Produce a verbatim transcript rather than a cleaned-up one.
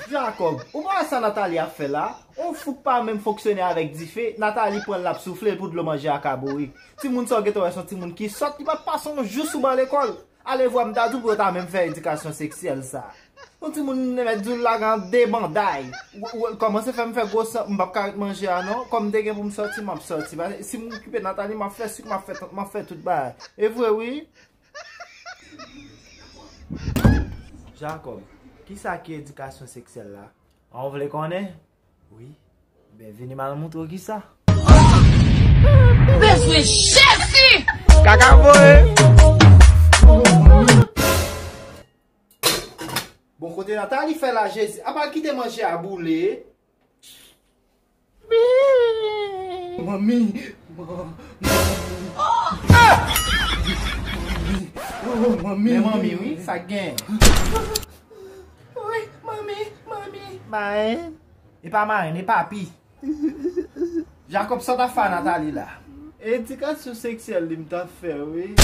Jacob, ou pa wè sa Nathalie ap fè la? On fouk pa menm fonksyone avèk dife, Nathalie pran l, l ap soufle l pou dlo manje a ka bouri. Timoun sa w gentan wè se yon timoun ki sòt, li pa t pase yon jou sou ban lekòl. Alevwa m ta di w pou yo ta menm fè edikasyon seksyèl sa. Yon timoun mèt di w l lage an de banday. W, w, kòmanse fè m fè gwo san, m p ap ka ret manje a non. Kòm m te gen pou m sòti, m ap sòti. Paske si m okipe Nathalie, m ap fè sik, m ap fè tant, m ap fè tout bagay. E vre wi. Jacob, kisa ki edikasyon seksyèl la? An, w vle konnen? Wi. Ben, vini m al moutre w kisa. Bezwen Jezi! Kaka voye! Bon, kote Nathalie fè la, Jezi? Apa l kite manje a boule? Manmi, man-, manmi. Oh, manmi. Men manmi, wi, sa k gen? Wi, manmi, manmi. Marenn. E pa marenn, e papi. Jacob, sa w t ap fè a Nathalie la? Edikasyon seksyèl li m t ap fè, wi.